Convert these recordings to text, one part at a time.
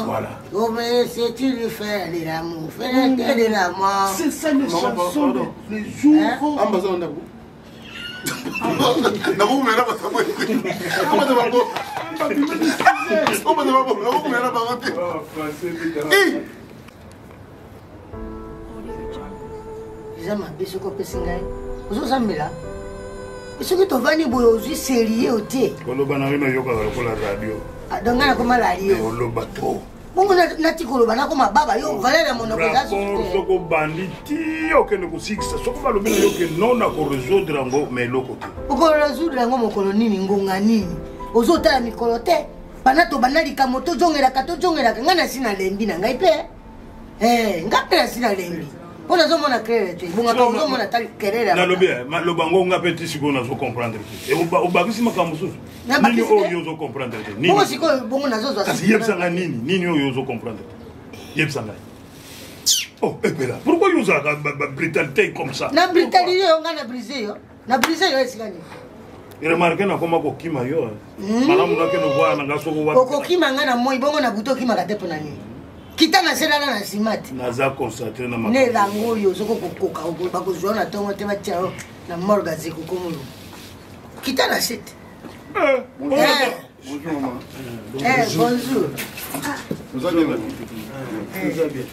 Voilà. C'est une fête de l'amour, fête de la mort. C'est ça les chansons les jours. Hein? Nakokumela nakokumela bango te. Eza mabe soki opesi ngai ozozambela, soki tovandi boye ozwi serie o te. Koloba na yo nayokaka lokola radio. Ah, donc ngai nakoma radio. Oloba trop. Bongo nati koloba nakoma baba yo valeur ya monoko eza. Soki obandi ti okende kosikisa, soki balobi na yo ke non, na koresoudre yango, ma eloko te. Okoresoudre yango mokolo nini, ngonga nini? Ozotala mikolo te. Banda tobanda likambo, tozongelaka tozongelaka, ngai nasi nalembi na ngai mpe eh, ngai mpe nasi nalembi mpo nazomona claire te, ebongaka ozomona ata kelele. Nalobi maloba ngo nga mpe ti sikoyo nazo comprendre te. Obakisi makambo mosusu nini oyo ozo comprendre te? Bongo sikoyo, bongo nazozwa. Kasi yebisa ngai nini, nini oyo ozo comprendre te? Yebisa ngai. Oh, Epela, pourquoi yo ozalaka brutalité comme ça? Na brutalité yo, ngai na brise yo, na brise yo esika nini? Remarque, nakoma kokima yo. Malamu nakende voya na nga soko wapi. Okokima ngai na moi, bongo na butu okimaka te. Mpo na nini? Kita na selala na nsima te. Naza concentré na ne elango oyo soki okokoka, bakozwa yo na ntongo te, batia yo na morgue azekukomolo. Kita na se te. Bonjour maman. Eh, bonjour. Vous allez bien? Vous allez bien?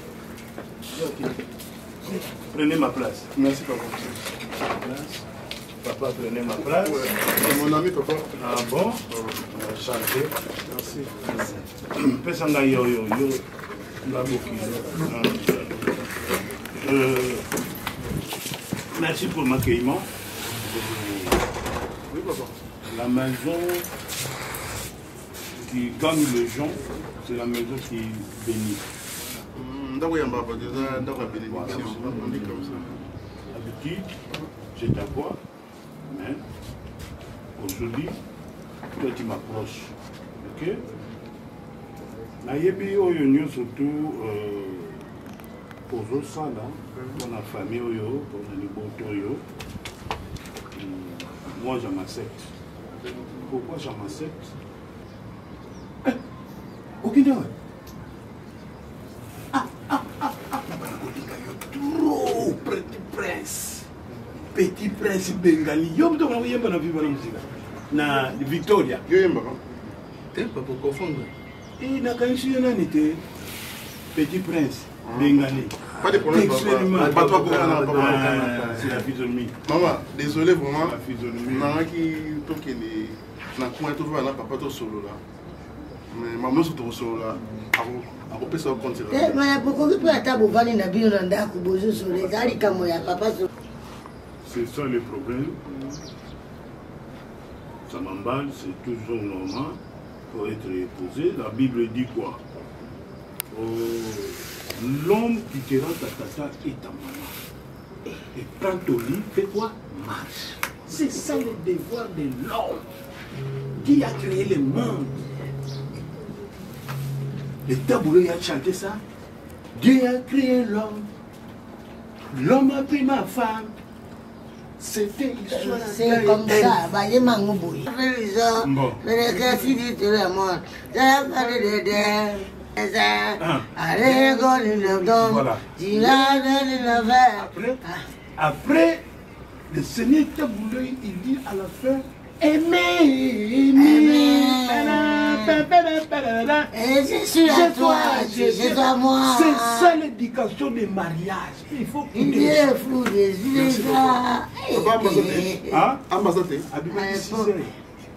Prenez ma place. Merci papa. Place. Papa, prenez ma place. Ouais. C'est mon ami papa. Ah bon? Enchanté. Merci. Pesa ngai yo yo yo naboki. Merci pour m'accueillement. Oui papa. La maison qui gagne les gens, c'est la maison qui bénit. Ndako yamba bato eza ndako ya bénédiction. On dit comme ça. D'habitude, c'est à quoi? Mais aujourd'hui, toi tu m'approches. Ok? Nayebi oyo nyonso tu ozosala mpona famille oyo, mpona libota oyo. Moi je m'accepte. Pourquoi je m'accepte? Okende wa ah, ah, ah, ah. Nabana kolinga yo trop, petit prince, petit prince bengali. Yo moto okona koyemba na Viva la Musica na Victoria. Yo yembaka? Te papa, confondre. Nakanisi yo nani te, petit prince bengali. Pas de problème papa. Bato bakokana papa. C'est la physionomie. Mama, désolé vraiment. La physionomie. Nangaki tokende na coin, tovanda na papa, tosolola. Mais mama nyonso tokosolola, akopesa yo compte. Te, bokoki mpe ata bovandi na bino na ndako, bozosola, eza likambo ya papa. C'est ça le problème. Ça m'emballe, c'est toujours normal pour être épousé. La Bible dit quoi? Oh, l'homme quittera ta tata et ta maman et prend ton lit, fait quoi? Marche. C'est ça le devoir de l'homme qui a créé le monde. Le tabouret a chanté ça. Dieu a créé l'homme. L'homme a pris ma femme. C'était l'histoire. C'est comme ça, bayema ngo boye. Bon. Voilà. Après, après, le Seigneur Taboulé, il dit à la fin, aimez, aimez. Et je suis à toi, je suis à moi. C'est ça l'éducation des mariages. Il faut Il est fou des yeux. Papa, ambaza te. Hein? Ambaza te. Abimaki 6 heures.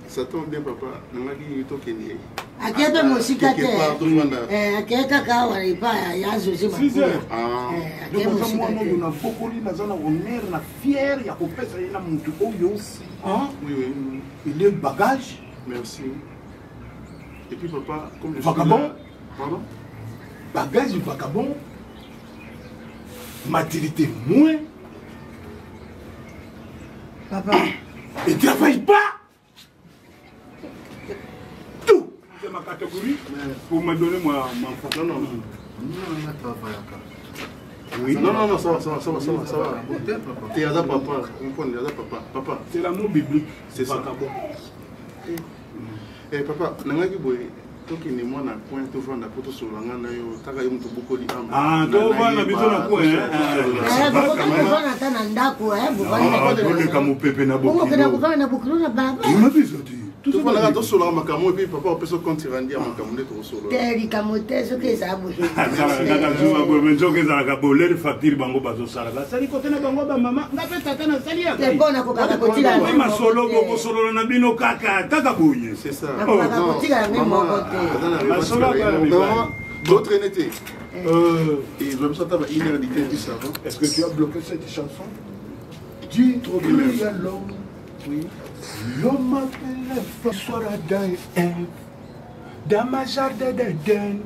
Ça tombe bien papa. Nangaki tokende. Akeye mpe mosika te. Quelque part tovanda. Akeye kaka awa epa ya José. 6 heures. Ah. Donc aza mwana oyo nabokoli, naza na honneur na fier ya kopesa ye na motu oyo. Hein? Oui oui. Il est bagage. Merci. Et puis papa, comme je suis Vagabond. là- Pardon? Bagage vagabond. Maturité moins. Papa. Et travaille pas. Tout. C'est ma catégorie. Pour me donner ma Non, non. Nga travaillaka. Oui. Non, non, non, ça va, ça va, ça va, ça va, ça va. Te papa. T'es Aza papa, comprendre, Aza papa. Papa, C'est l'amour biblique. C'est ça. Vagabond. Eh, papa nangaki boye tokende mwa na coin tovanda mpo tosolola ngai na yo taka yo moto obokoli ah, tovanda biso na coin eh? ata na ndako eh, toleka mopepe na bokokenda kovanda na bokilo na balabala biso te tofandaka tosololaka makambo epuis papa opesa compte rendu ya makambo nde tokosolola te likambo te soki ezala boyeazalaka zuwa boye me nzoka ezalaka bolere facture bango bazosala basali kote na bango bamama nga mpe tata nasali yaka masolo bokosolola na bino kaka kaka boye totraine te ezwa biso ata ba une heure du temps dix avant. Est-ce que tu as bloqué cette chanson? Dieu créa l'homme. Oui. L'homme appelait soir Adam et Ève dans ma jardin d'Éden.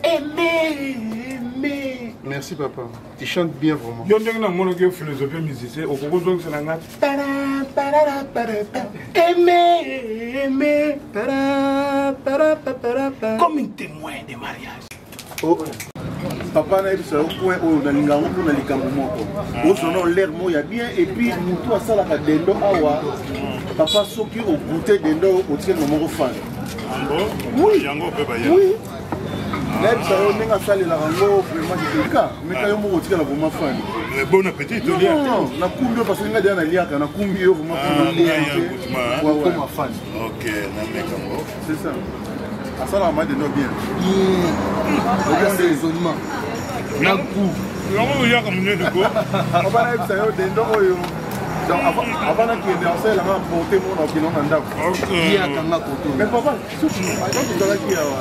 Aimer, aimer. Merci papa. Tu chantes bien vraiment. Yo ndenge namonaki yo philosophie musicien okoki kozongisela nga aimer, aimer comme une témoin de mariage. Oh. Papa nayebisa yo point oyo nalinga yango mpona likambo moko ozwa na l'air moko ya bien epuis motu asalaka dendo awa papa soki ogoute dendo otikali na moko fan. Oui, yango mpe baye. Oui. Nayebisa yo ndenge asalelaka yango vraiment kiteka meka yo moko otikala vraiment fan. Bon appétit tolia. Non, nakumbi yo parce que ngai deja naliaka nakumbi yo vraiment okoma fan. Ok, nameka yango. C'est ça. Asalaka ma dendo bien. Raisonnement. Na goût. Yango oyaka monene ko. Papa nayebisa yo dendo oyo donc avant nakende asalelanga porte mona okende na ndako. Ye akanga koto. Mais papa soki tozalaki awa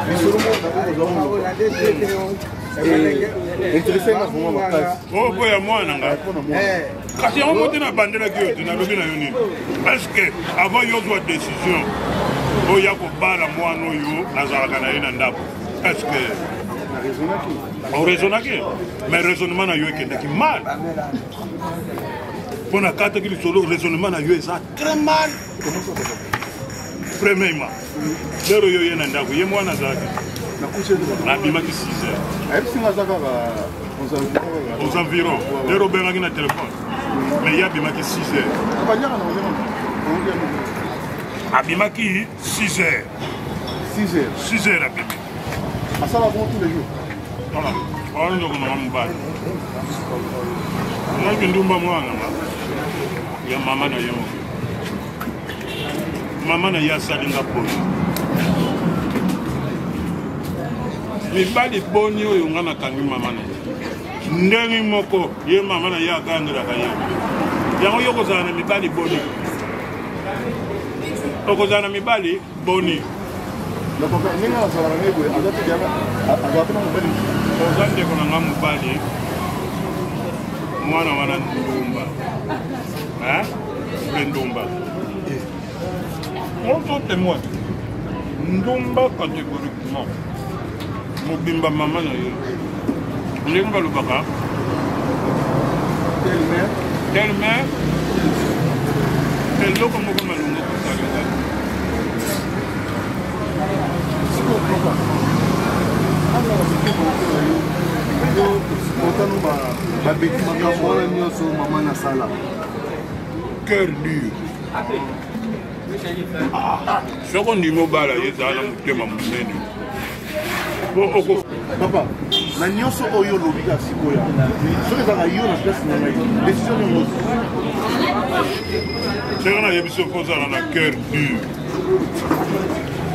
lisolo moko nakokozwa intéressé nga vraiment makasi. Oyo mpo ya mwana nga. Kasi yango moko te nabandelaki yo te nalobi na yo nini est ce que avant yo ozwa décision oya kobala mwana oyo nazalaka na ye na ndako est ce que oraisonnaki mais raisonnement na yo ekendaki mal mpo nakataki lisolo raisonnement na yo eza très mal. Premièrement lero yo ye na ndako ye mwana azalaki nabimaki 6 heures aux environs lero obengaki na telefone mais ye abimaki 6 heures abimaki 6 heures 6 heures abimi. Asala bon tous les jours. Voilà. Wana ndeko nanga mobali naki ndumba mwana nga ya mama na ye moko mama na ye asali nga boye mibali boni oyo nga nakangi mama na ye ndenge moko ye mama na ye agangelaka ye yango yo kozala na mibali boni okozala na mibali boni. Oza ndeko na nga mobali mwana wana ndumba mpe ndumba ozo témoin ndumba catégoriquement mobimba mama na ye ndenge balobaka telle mère eloko moko malongo kosalela. Otano babeti makambo wana nyonso mama nasala. Cœur dur. Soko ondimi obala ye ezala na motema monene po oko. Papa na nyonso oyo olobi kaka sikoyo soki ezalaka yo na place na ngai décision nini ozwa? Ndenge nayebi soki ozala na cœur dur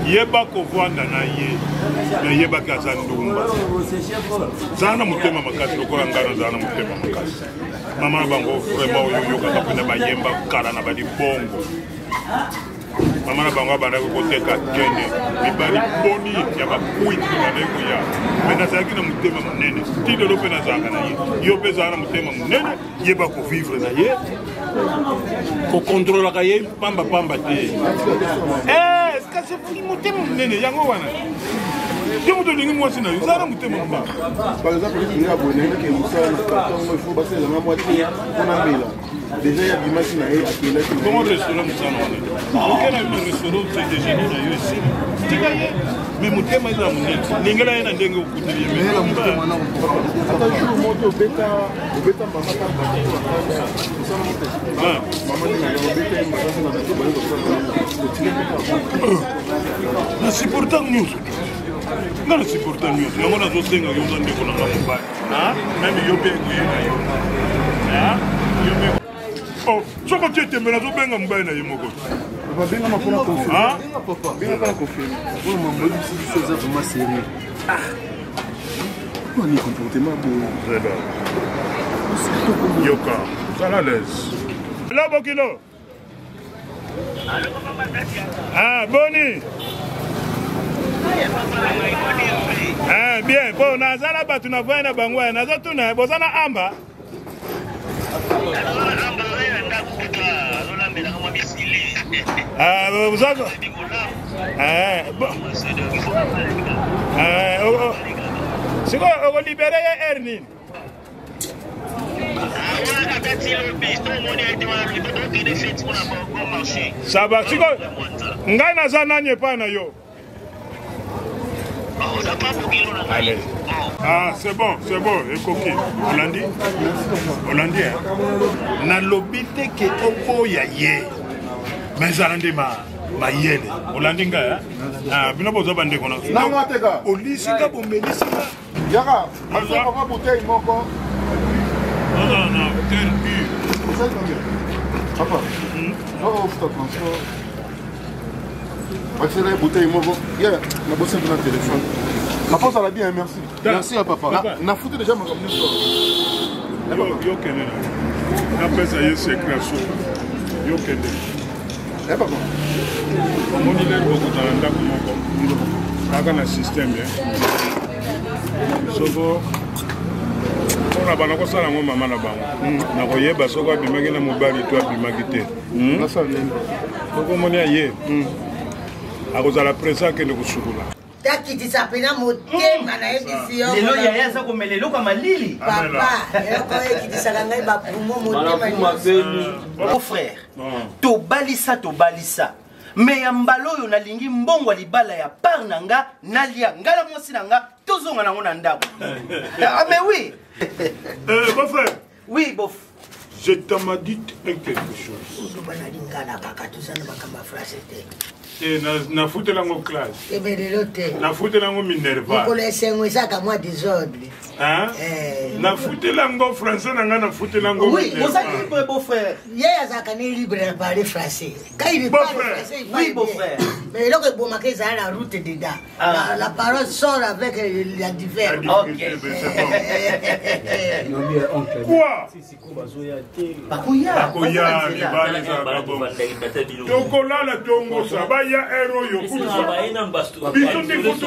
yeba kovanda na ye nayebaki aza ndumba zala na motema makasi lokola ngai nazala na motema makasi mama na bango vraiment oyo oyokaka mpena bayemba kala na balibongo mama na bango abandaki koteka kene mibali boni ya bakwiti babandaki koya me nazalaki na motema monene ti lelo mpe nazalaka na ye yo mpe ezala na motema monene yeba kovivre na ye kokontrolaka ye pambapamba te kasi motema monene yango wana. Yo moto olingi mwasi na yo, zala na motema mobali. Par exemple, nga boye nayebaki mosala na ntongo, il faut basalelanga mwa te mpona mela. Déjà ya bimaki na ye, akendaki na ye. Comment restaurant mosala wana? Oke na yo na restaurant, otie déjeuner na yo esili. Tika ye, mais motema ezala monene. Lingela ye na ndenge okuteli ye. Mais na motema na ata jour moko obeta obeta mama ta mosala mo te. Mama nde na obeta ye makasi na bato baye kosala otiki na supporta nyonso nga na supporta nyonso yango nazosenga yo oza ndeko na nga mobali meme yo mpe ekoye na yo yo mpe oh, soki otie tembe nazobenga mobali na ye moko babengama mpona confirme confirme oyo mambo oyebisi biso eza vraiment sérieux. Ni comportement boye. Yoka zala l'aise la bokilo. Ah, boni. Ah, bien. Bon, nazala bato na voye na bango ya nazotuna boza na amba. Ah, boza Ah, bon. Ah, oh, oh. Sikoyo okolibere ye heure nini? Ça va sikoyo ngai naza nani epai na yo? Allez. Ah, c'est bon, c'est bon, ekoki. Olandi? Olandi, hein? Nalobi te ke oboya ye. Mais ezala nde ma mayele. Olandi ngai, hein? Ah, bino boza bandeko na. Nanga teka. Olisi nga bomelisi nga. Yaka, baza papa bouteille moko. Non, non, non, terre pure. Osali combien? Papa, oh, futa transport. Bakisela ye bouteille moko. Yeah, na bosi na téléphone. Papa ozala bien, merci. Merci ya papa. Nafuti déjà makambo nyonso. Yo, yo kende na. Napesa ye secret suka. Yo kende. Eh papa. Omoni lelo bokozala ndako moko. Kaka na système eh. Soko mpona bana kosala yango mama na bango nakoyeba soko abimaki na mobali to abimaki te. Nasala nini? Soko omoni aye akozala presse akende kosukola. Takitisa mpena motema nayebisi yo. Lelo yaya aza komela eloko ya malili. Papa, eloko oyo ekitisaka ngai bapumo motema nyonso. Mon frère, tobalisa tobalisa me ya mbala oyo nalingi mbongo ya libala ya part na nga nalia nga na mwasi na nga tozonga nango na ndako. Ah mais oui. Beau frère. Oui, bof. Je t'en dit quelque chose. Oloba na lingala kaka, toza na makambo ya français te. Te nafutela yango classe. Ebe lelo te. Nafutela yango minerval. Mokolo esengo ezaka mwa désordre. Hein? Eh. Nafutela yango français na ngai, nafutela yango. Oui, oza libre beau frère. Ye azalaka ne libre ya parler français. Quand il Beau parle frère. français, il parle Oui, beau bien. frère. Mais eloko ebomaka ezala la route dedans. Ah. La parole sort avec la divers. Ok. Quoi? Bakoya. Bakoya mibali ezalaka bongo. Tokolala tongosa baya ere oyo kutusa. Biso nde kutu.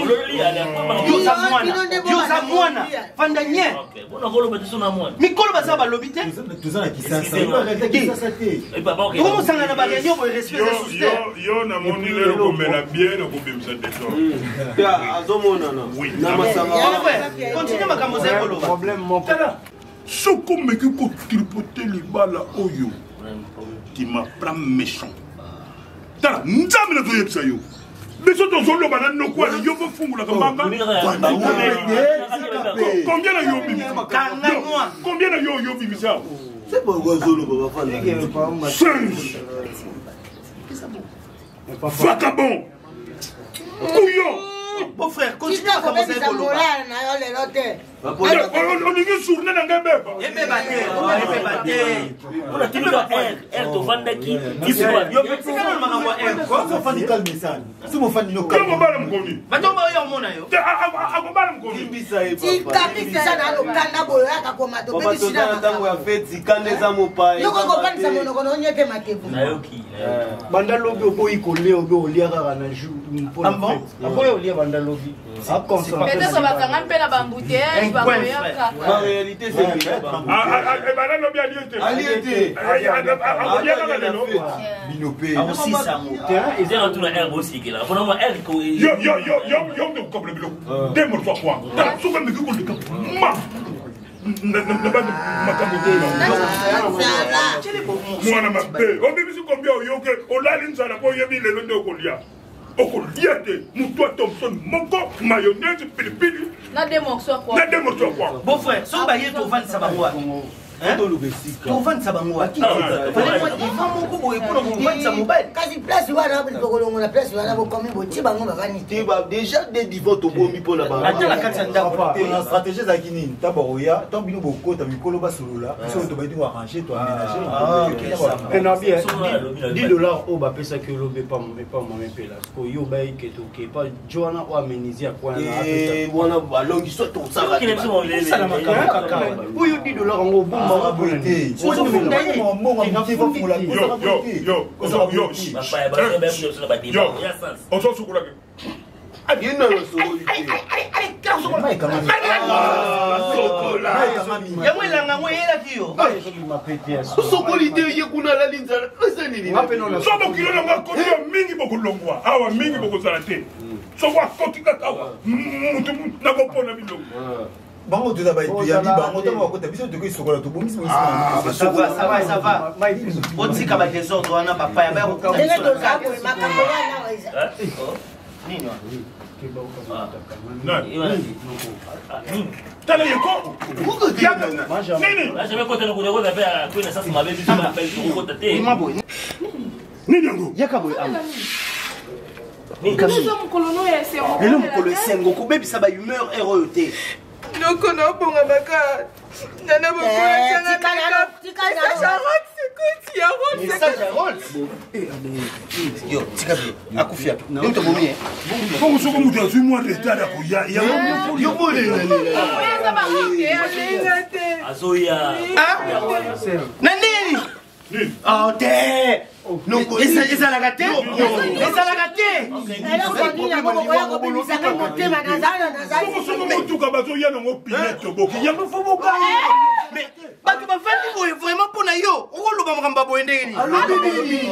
Yo oza mwana. Yo oza mwana. Fanda nye. Mikolo baza balobi te. Toza na Kisasa. Kisasa te. Okomosanga na ba réunion boye respect Yo, eza sous yo, yo namoni lelo komela bien na kobimisa desordre. Azomonana Oui. na masanga. Frère, continue makambo ozali koloba. Problème moko. Tala, soki omeki kotripote libala oyo, tu m'apprends méchant. Tala, nzambe nazoyebisa yo. Biso tozoloba na noko wana, yo bofungolaka mbanga. Combien na yo obimisa? Kanga noa. Combien na yo oyo obimisa? C'est pourquoi azoloba bafanda. Singe. Vagabond. Couillon. Beau frère, continue Tika makambo ozali kobebisa koloba. morale na yo lelo te. Olingi journée na ngai beba. Ebeba te, ebeba te. Tika nano makambo ya R. Ofandi calme sana. So mofandi no Yo calme. mobala mokoni. Bato baoya omona yo. Te akobala mokoni. Limbisa ye Tika papa. bikisa na lokanda boye oyaka koma Papa tobebisi toza na na ntango ya makambo. feti, kanda eza mopaya. Yo kokokanisa monoko na onye te matebu. Banda lobi oboyi kolia obi olia kaka na jour mpona Ah bon? fête. Aboyi olia banda lobi. Peut-être bakanga mpe na bambouteillage. Un point, frère. En réalité, c'est Ebana lobi alie te. Alie te. Akolia kaka lelo. Bino pe. Akosisa yango. Eza na tuna air bosikela mpona mwa air ko Yo yo yo yo yo nde okabela biloko. Deux morceaux ya kwanga. Tala soki ameki koleka ma na ba makambo te. Mwana mabe. Obimisi combien oyoke olali nzala mpo oyebi lelo nde okolia. Okolia te. Motu ya Thomson moko mayonnaise pilipili Na deux morceaux quoi. na deux morceaux ya kwanga. Beau frère, soki baye tovandisa bango wapi? Hein? Toluka esika. Tovandisa bango wapi? Fallait mwa divan moko boye mpona kovandisa mobali. Kasi place wana bokolongola place wana bokomi botie bango bavandi te. Te ba déjà des divans tobombi mpona ba. Ata na kati ya ndako. Papa, na stratégie ezalaki nini? Ntango bakoya, ntango bino bokota mikolo basolola, biso tobandi koarrange, toaménage. Ah, ok, ça va. Mpe na bien Soki alobi na 10 dollars oyo bapesaki olobi epa mama epela sikoyo yo bayike toke epa jo wana oyo amenisi ya kwana na apesa Eh, wana balongi so tosala. Okende biso molele. osala makambo kaka oyo 10 dollars yango obomba Ozala boye te. Ozofunda ye. Mbongo ya moke efafungola. Yo yo yo Ozala yo boye te. Bapaya bazoya bayoki biso na badeba. Yo. Ya sens. Ozosukolaka. Ye na sokoli te. Mai ekangami. Mai ekangami. Yango elanga yango eyelaki yo. ezobima pete ya solo. Sokoli te ye kuna alali nzala. Eza nini? Nga mpe nona So bokilo nanga akoti yo mingi bokolongwa awa mingi bokozala te. Soko akoti kaka awa mutu nakopona biloko. Bango toza bayambi bango ntango bakota biso tokoki sokola tobongisi Ça va, ça va, ça va. Otika ba désordre wana bapaya baya kokuta Ndenge biso na tozala kati. boye makambo wana eza. Nini wana? Nani? Tala yeko. Nini? Jamais kota na kuta kota pe akwena sasa mabe biso ba kota te. Ima boye. Nini yango? Yaka boye awa. Eza mokolo no ya esengo. Lelo mokolo esengo kobebisa ba humeur ere oyo te. Noko na obonga baka. Nana Eh, tika nano, tika nano. Message ya Rolls. Yo, tika bien. Akufi api. Yo moto obomi, eh? Bongo soko moto azwi mwa retard ya koya yango Yo bolela lela. Azoya. Ah? Na nini? Nini? Oh te. Ezalaka te. Ezalaka te. Eloko nini yango bokoya kobimisaka motema nazala nazali. Bongo soko motuka bazoya nango pine toboki yango fo boka. Mais bato bavandi boye vraiment mpo na yo okoloba makambo ya boye ndenge nini? Alobi nini?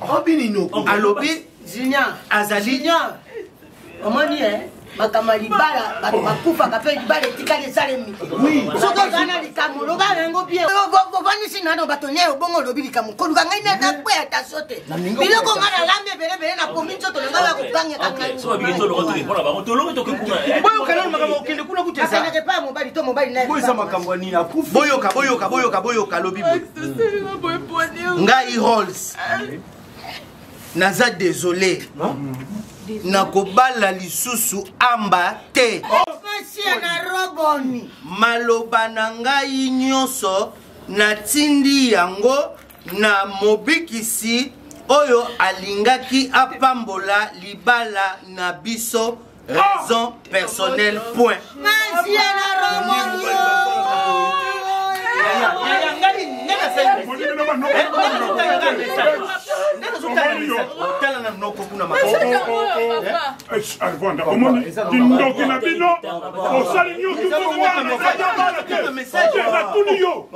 Alobi nini noko? Alobi Junior. azali Junior. Omoni e makambo ya libala bato bakufaka mpe libala etikali esalemi soki ozala na likambo oloba yango bien ovandisi nano bato ne obongo olobi likambo koluka ngai nakweya tasio te biloko ngai nalambi ebelebele nakomi nzoto na ngai bakokangeka ngai So babiki tolongo toke mpona bango tolongo toke kuna. boyoka nano makambo okende kuna kuta eza akendeke epai ya mobali to mobali na Oyo eza makambo ya nini akufi boyoka boyoka boyoka boyoka alobi boye ngai Rolls naza désolé nakobala lisusu amba te. Masia na roboni. Maloba na ngai nyonso natindi yango na mobikisi oyo alingaki apambola libala na biso. Raison personnelle, point. Masia na roboni. Yaya, ngai ngai nasali tala na noko kuna makambo. Vanda omoni kindoki na bino osali nyonso mpo mwana azabala te. Te, natuni yo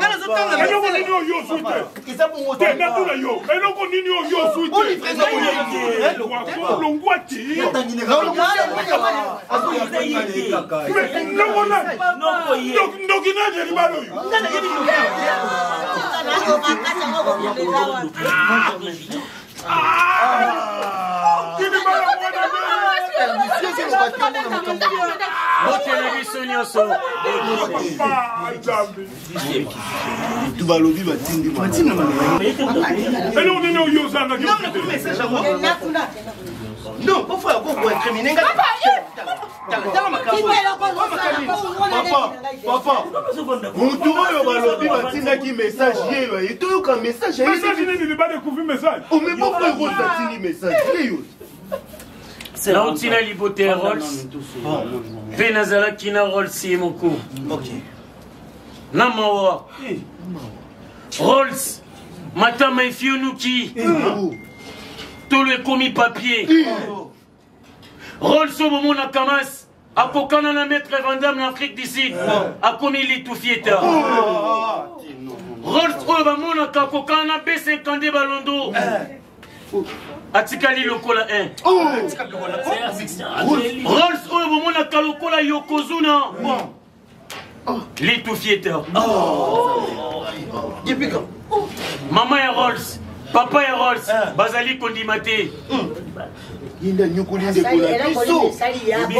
eloko nini oyo ozwi te. Eza bongo Te, natuna yo eloko nini oyo ozwi te. Longwa ti noko nani ndoki nani ya libala oyo. Kilibala mwana. Botela biso nyonso. Papa Nzambe. Tu balobi batindi Eloko nini oyo ozangaki? Message yango non po frère ko incriminer ngai. Tala tala makambo. Papa, papa, mutu oyo balobi batindaki message ye yo ye toyoka message ya ye. Message nini? Libala ekufi message? Ome bo frère Rose atindi message ye yo. Nauti na libote ya Rolls mpe nazalaki na Rolls ye moko na mawa. Rolls matama efionuki, tolo ekomi papier. Rolls oyo bomonaka mas Akokana na Maître Vandam na Afrique du Sud, akomi litufieta. Rolls oyo bamonaka akokana na B52 balondo, atikali lokola 1. Rolls oyo bomonaka lokola Yokozuna, litufieta. Depuis quand? Mama ya Rolls, papa ya Rolls bazali kondima te. Yinda nyokoli ndeko na biso.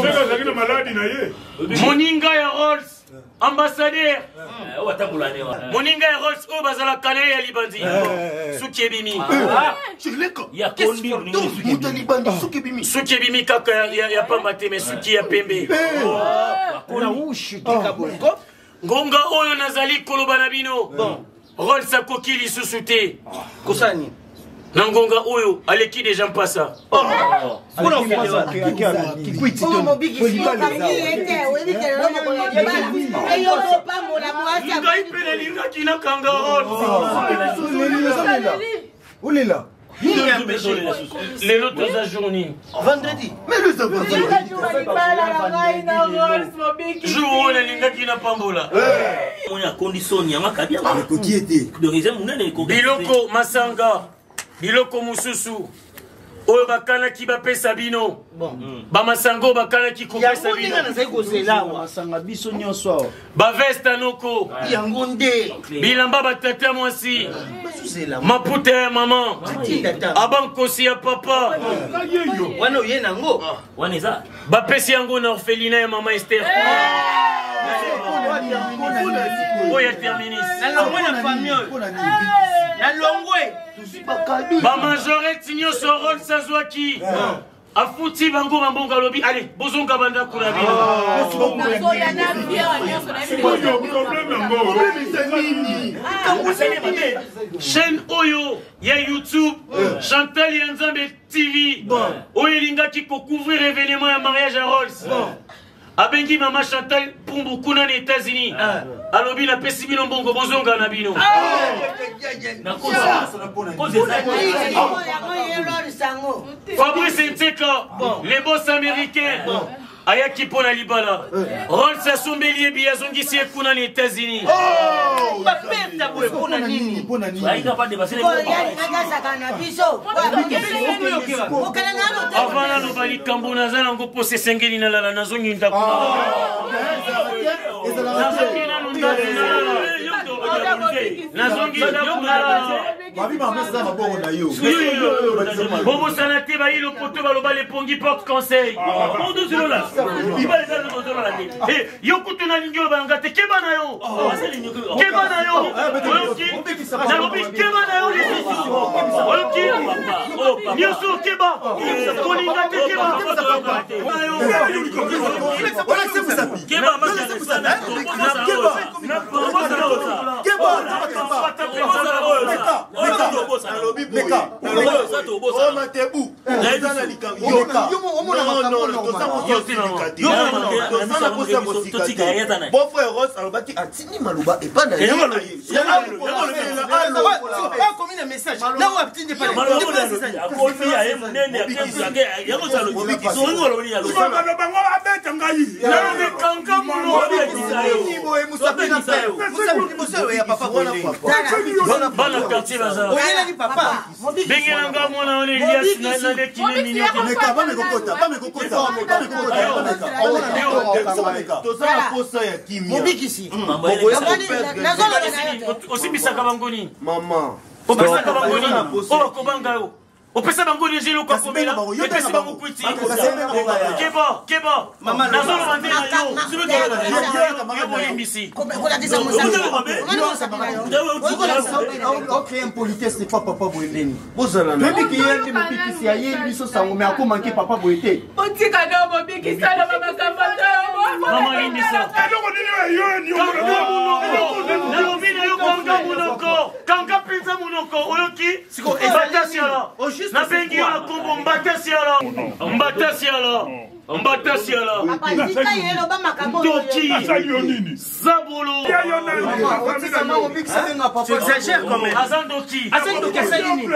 Azalaki na maladi na ye. Moninga ya Rolls, ambassadeur, moninga ya Rolls oyo bazalaka na ye ya libandi, suki ebimi, suki ebimi kaka ya pamba te, me suki ya pembe. Ngonga oyo nazali koloba na bino, Rolls akoki lisusu te. Kosala nini? Na ngonga oyo aleki deja mpasa. Ngai mpe nalingaki nakanga Rolls. Olela. Lelo toza jour nini? Vendredi. Jour oyo nalingaki napambola biloko masanga, biloko mosusu oyo bakanaki bapesa bino, bamasango oyo bakanaki kopesa bino, nazali kozela awa. Masanga biso nyonso awa. Baveste noko. Yango nde. Bilamba batata mwasi, bazozela. Maputa ya mama, abankosi ya papa. Wana oye nango. Wana eza. Bapesi yango na orphelinat ya mama Ester oyo ya Terminis. Nalongwe na famille oyo, nalongwe. Bamajorete nyonso Rolls azwaki, afuti bango bambongo, alobi: "Ale, bozonga bandako na bino." Problème yango. Chaîne oyo ya YouTube, Chantal ya Nzambe TV, oyo elingaki kocouvrir événement ya mariage ya Rolls, abengi mama Chantal Pumbu kuna na États-Unis, alobi: "Napesi bino mbongo, bozonga na bino." Fabrice Nteka, le boss américain, ayaki mpo na libala. Rolls asombeli ye biye, azongisi ye kuna na États-Unis. Bapesa boye mpona nini? Akasaka na biso. Avant naloba likambo naza nango mposa, esengeli nalala. Nazongi ndako, nazongi nanu ndako nalala, nazongi ndako nalala. Bobosana te, bayi lopoto baloba: "Lepongi porte conseil." Yo kutu nalingi oyo bayanga te. Keba na yo, keba na yo, oyoki? Nalobi keba na yo lisusu, oyoki? Nyonso keba, kolinga te, keba na yo. Matebu eza na likambo, yoka, toza na posa kosika te. Bon frère Ross alobaki atindi maloba epa na ye. Akomi na message nango atindi. Bango abeta ngai. Kanga monoko. Bana quartier baza. Oyelaki papa. Bengelanga mwana wana Elias naleki nini. Toza na posa ya kimia. Mobikisi. Osimbisaka bango nini? Mama. Opesaka bango nini oyo bakobanga yo? Opesa bango nini? Eloko ya komela, epesi bango kwiti. Keba, keba, nazoloba nde na yo. Yo bolimbisi. Ocréer impolitesse n'est pas papa boye ndeni. Bozala. Toyebi ke ye nde mobikisi, ayeli biso sango, me akomanke papa boye te. Otika na mobikisa na makambo. Mama, limbisa. Eloko nini oyo? Kanga monoko, nalobi na yo, kanga monoko, kanga mpenza monoko, oyoki? Mbata siala, nabengi yo na kombo Mbata siala, Mbata siala, Mbata siala. Tika ye, loba makambo. Ndoki. Asali yo nini? Zabolo. Tu exagères quand même. Aza ndoki. Aza ndoki, asali nini?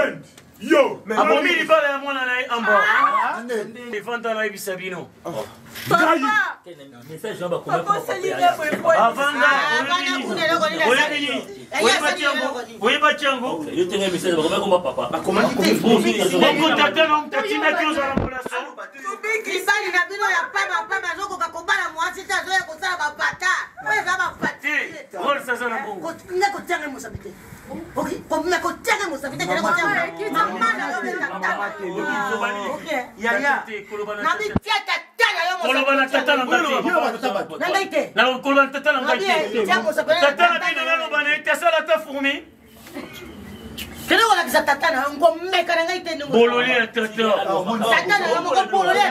Yo! Abomi libala ya mwana na ye Amba. Evanda nayebisa bino. Avanda oyebaki yango bongo tata na mtatindaki ozala molaso mibali na bino ya pamba pamba azokoka kobala mwasi te azoya kosala bapata oyo eza bapatnga kotianga mosapi te me kotianga mosapi te kende kotianga mama na yo na bitia tata na yo koloba na tata na ngai te koloba na tata na ngai te tata na bino naloba na ye te asala ata fourmi kende kolakisa tata na yo ngomeka na ngai te bolole ya tata tata na yo moko bolole ya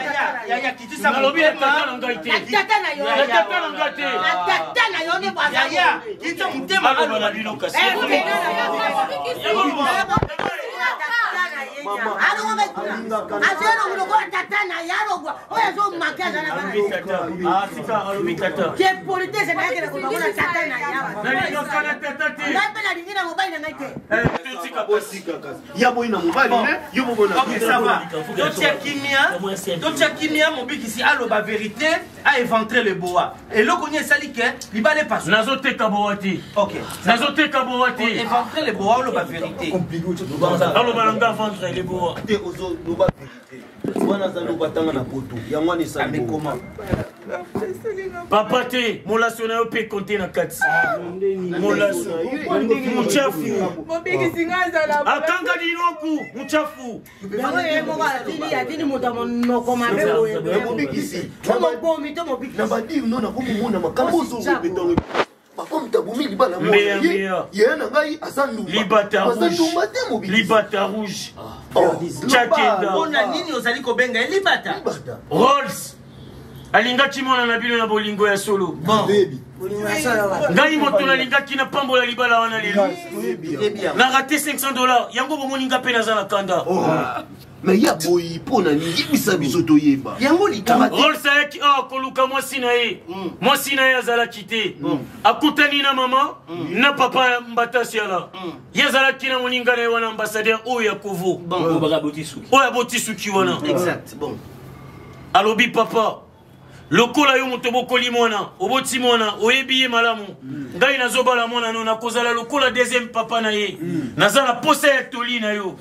tata nalobi ya tata na ngai te tata na yo ya tata na ngai te na tata na yo nde yaya kita motema aloba na bino kasi azolongo lokola tata na ye alogwa oyo azomake aza na alobi tata ke politese nayakela koloba na tata na ye nalingaka na tata te ngai mpe nalingi na mobali na ngai te ya boyi na mobali ne yo mobona Ok, ça va. Totia kimia, totia kimia mobikisi aloba vérité, a éventré le boa. Eloko nini esali ke libala epaso. Nazoteka boa te. Ok. Nazoteka boa te. Éventré le boa oloba vérité. Aloba na nga ventre le boa. Te ozoloba vérité. Wana aza loba tanga na poto. Yango wana esali comment? Papa te, molaso na yo mpe konte na kati. Molaso. Muchafu. Mobikisi nga azala Akanga linoku, muchafu. Yango ye moko atindi atindi moto ya monoko mabe boye mobikisi to mobomi to mobikisi na badire no nakomomona makambo ozorepetango bakomi tabomi libala Mbeya, mbeya. yeya na ngai aza ndumba Libata aza rouge. ndumba te mobikisi Libata rouge. Chakenda. Mpona nini ozali kobenga ye libata? Rolls. Alingaki mwana na bino na bolingo ya solo. Bon. Ngai moto nalingaki napambola libala wana lelo. Na rate 500 dollars. Yango bomoni nga mpe naza na kanda. Me ya boyi mpo na nini yebisa biso toyeba yango likama te. Rolls ayaki awa koluka mwasi na ye. Mwasi na ye azalaki te. Akutani na mama na papa ya Mbata Siala. Ye azalaki na moninga na ye wana ambassadeur oyo ya Kovo. Oyo aboti suki wana. Exact. Bon. Alobi papa lokola yo moto obokoli mwana oboti mwana oyebi ye malamu ngai nazobala mwana no nakozala lokola deuxième papa na ye naza na posa ya toli na yo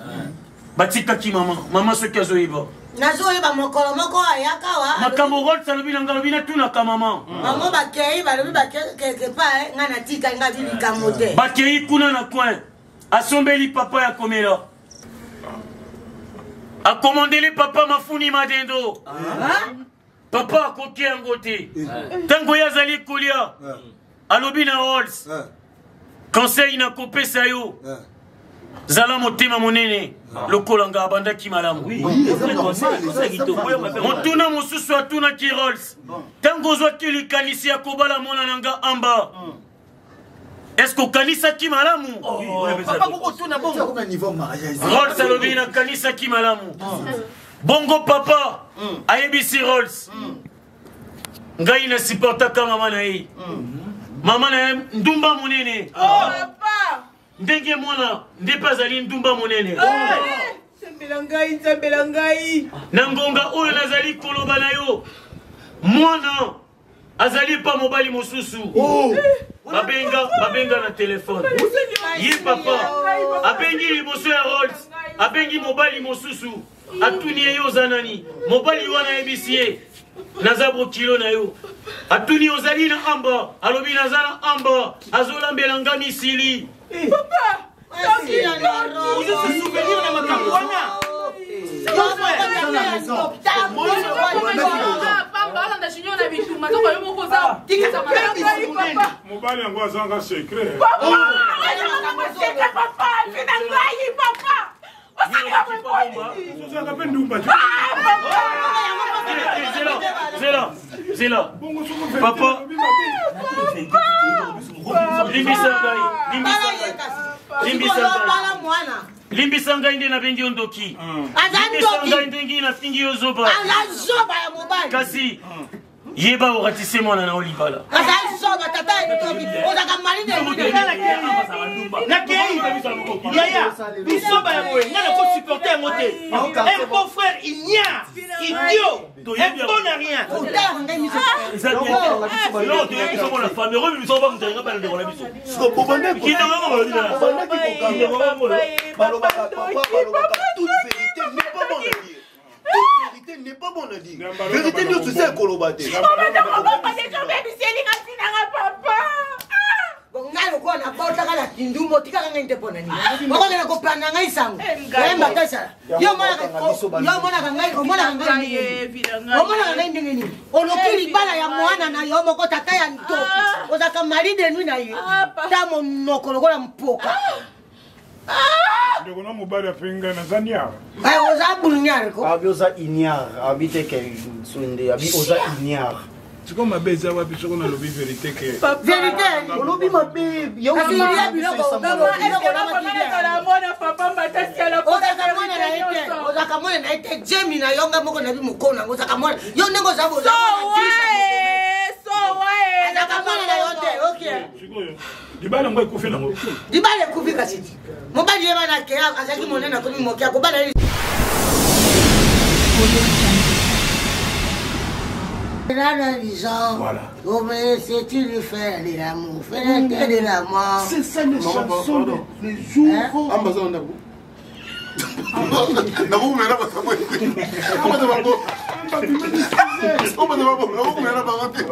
batikaki mama mama soki azoyeba nazoyeba mokolo moko ayaka wa makambo Rolls alobi na ngai alobi natunaka mama bango bakei balobi bakeke pa ngai natikali ngai bi likambo te bakei kuna na coin asombeli papa ya komela akomandeli papa mafuni madendo papa akoki yango te ntango ye azali kolia alobi na Rolls conseil nakopesa yo zala motema monene lokola nga abandaki malamu motuna mosusu atunaki Rolls ntango ozwaki likanisi ya kobala mwana na nga Amba eske okanisaki malamu Papa kokotuna bongo. Rolls alobi nakanisaki malamu bongo papa ayebisi Rolls ngai nasupportaka mama na ye mama na ye ndumba monene Papa! ndenge mwana nde mpe azali ndumba monene Nzambela ngai, nzambela ngai. Na ngonga oyo nazali koloba na yo mwana azali pa mobali mosusu babenga babenga na telefone ye papa abengi liboso ya Rolls abengi mobali mosusu atuni ye yo oza nani mobali wana ayebisi ye naza bokilo na yo atuni ozali na Amba alobi naza na Amba azolambela nga misili Ozo se souvenir na makambo wana. Mobali yango azanga secret. Ozalaka mpe ndumba te. Zela, zela, zela. Papa, limbisa ngai, limbisa ngai. Limbisa ngai. bala mwana Limbisa ngai nde nabengi yo ndoki. Aza Limbisa ndoki. ngai ndenge nafingi yo zoba. aza zoba ya mobali Kasi yeba oratise mwana na yo libala. aza zoba. ozoloba tata ya ndoki ozalaka mali Nakei yaya, bisoba ya boye ngai nakosupporte yango te. Un beau frère ignare, idiot, un bon à rien. Otalaka ngai miso. Bobandaki kokanga, balobaka, papa, balobaka, toute vérité n'est pas bonne à dire. Toute vérité n'est pas bonne à dire. Vérité nyonso eza ekoloba te. Ngai lokola nabotaka na kindumba, otikaka ngai nte mpo na nini? Okokende kopanda ngai sango oyemba tosala. Yo omonaka ngai, omonaka ngai ndenge nini? Omonaka ngai ndenge nini? Oloki libala ya mwana na yo moko, tata ya ntoki, ozalaka mari de nuit na ye, ta monoko lokola mpoka. Ndeko na mobali ape, ngai naza niare. Oza bunyare ko. Abi oza ignare, abi te ke sonde, abi oza ignare. Sikoyo mabe eza wapi soko nalobi vérité ke? Vérité. Olobi mabe. Kasi lia biloko. Ozalaka mwana na ye te, ozalaka mwana na ye te. Jemi na yo, nga moko nabi mokolo nango. Ozalaka mwana yo ndenge oza, azalaka mwana na yo te, ok? Sikoyo libala yango ekufi nango. Libala ekufi, kasi ti mobali ye bana ke azalaki monene, akomi moke, akobala ye. Voilà. C'est tu faire de l'amour, faire de la mort. C'est ça les chansons les jours. Ambaza na ndako nakokumela basango, obaza bango, nakokumela bango te.